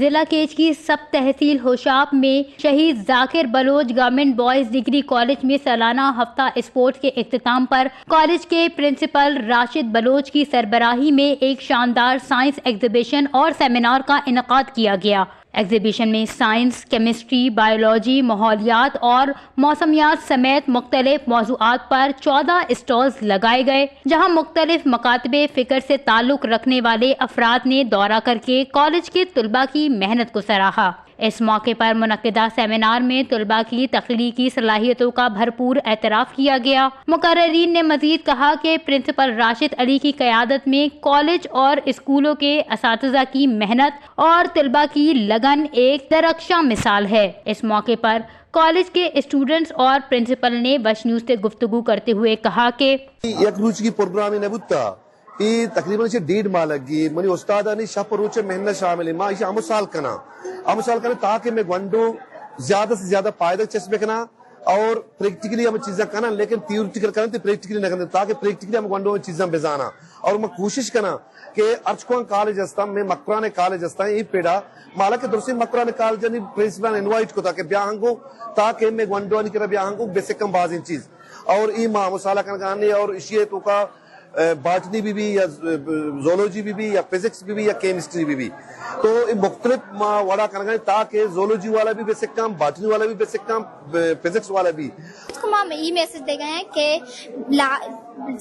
ضلع کیچ کی سب تحصیل ہوشاب میں Shaheed Zakir Baloch government boys degree college میں سالانہ ہفتہ اسپورٹ کے اختتام پر کالج کے پرنسپل راشد بلوچ کی سربراہی میں ایک شاندار سائنس ایگزیبیشن اور سیمینار کا انعقاد کیا گیا۔ ایگزیبیشن میں سائنس، کیمسٹری، بائیولوجی، ماحولیات اور موسمیات سمیت مختلف موضوعات پر چودہ اسٹالز لگائے گئے، جہاں مختلف مکاتب فکر سے تعلق رکھنے والے افراد نے دورہ کر کے کالج کے طلباء کی محنت کو سراہا۔ اس موقع پر منعقدہ سیمینار میں طلباء کی تخلیقی صلاحیتوں کا بھرپور اعتراف کیا گیا۔ مقررین نے مزید کہا کہ پرنسپل راشد علی کی قیادت میں کالج اور اسکولوں کے اساتذہ کی محنت اور طلباء کی لگن ایک درخشاں مثال ہے۔ اس موقع پر کالج کے اسٹوڈنٹس اور پرنسپل نے وش نیوز سے گفتگو کرتے ہوئے کہا کہ یک روچگی پروگرامے نہ بوتا، اے تقریباً چہ ڈیڑھ ماہ لگی۔ منی استادانی شپ روچ محنت شامل ایں، ما ایشی ہمو سال کناں، ہمو سال کناں تاکہ مئے گونڈو زیادہ سے زیادہ پائدگ چست بکناں اور پریکٹیکلی ہم چیزاں کناں، لیکن تھیوریٹیکل کناں تے پریکٹیکلی نہ کناں، تاکہ پریکٹیکلی ہم گونڈو ہم چیزاں بزاناں۔ اور ما کوشش کناں کہ ہرچ کوان کالج ہستاں، مئے مکران کالج ہستاں، اے پیڑا مالا کہ درسیں مکران کالجانی پرنسپلان انوائٹ کتا کہ بیا ہنگو، تاکہ مئے گونڈوانی کرا بیا ہنگو بسکن بازیں چیز۔ اور اے ما ہمو سالا کنگانے اور اشی توکا، اے، باٹنی بہ بی یا ز-، زولوجی بہ بی یا فزکس بہ بی یا کیمسٹری بہ بی۔ تو اے مختلف ما وڑا کنگانے تاکہ زولوجی والا بہ بسکاں، باٹنی والا بہ بسکاں، ب-، فزکس والا بہ۔ تو ما اے میسج دیگا ایں کہ لا-،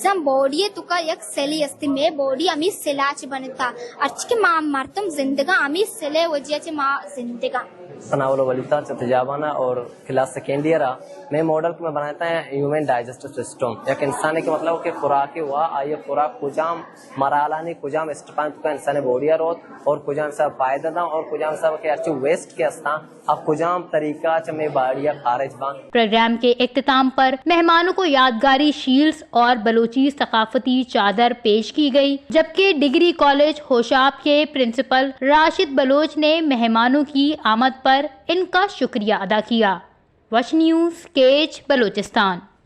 زم باڈی توکا یک سیلے استی، مئے باڈی ہمے سیلا چہ بنتا۔ ہرچی کہ ما مردم زندگاں، ہمے سیلے وجہ چہ ما زندگاں۔ ثناء اللہ ولی تاج چہ تجابانا اور کلاس سیکنڈ ایئر ءَ مئے ماڈل کہ مئے بنائینتا ایں ہیومن ڈائجسٹو سسٹم، یک انسانے کہ مطلب کہ خوراک وا، آئی خوراک کجام مراحلانی کجام اسٹیپانی توکا انسان باڈی ءَ روت اور کجام سا فائدہ داں اور کجام سا کہ ہرچی ویسٹ کہ ہستاں، آ کجام طریقہ چہ مئے باڈی ءَ خارج باں۔ پروگرام کے اختتام پر مہمانوں کو یادگاری شیلڈز اور بلوچی ثقافتی چادر پیش کی گئی، جبکہ ڈگری کالج ہوشاب کے پرنسپل راشد بلوچ نے مہمانوں کی آمد پر ان کا شکریہ ادا کیا۔ وش نیوز، کیچ، بلوچستان۔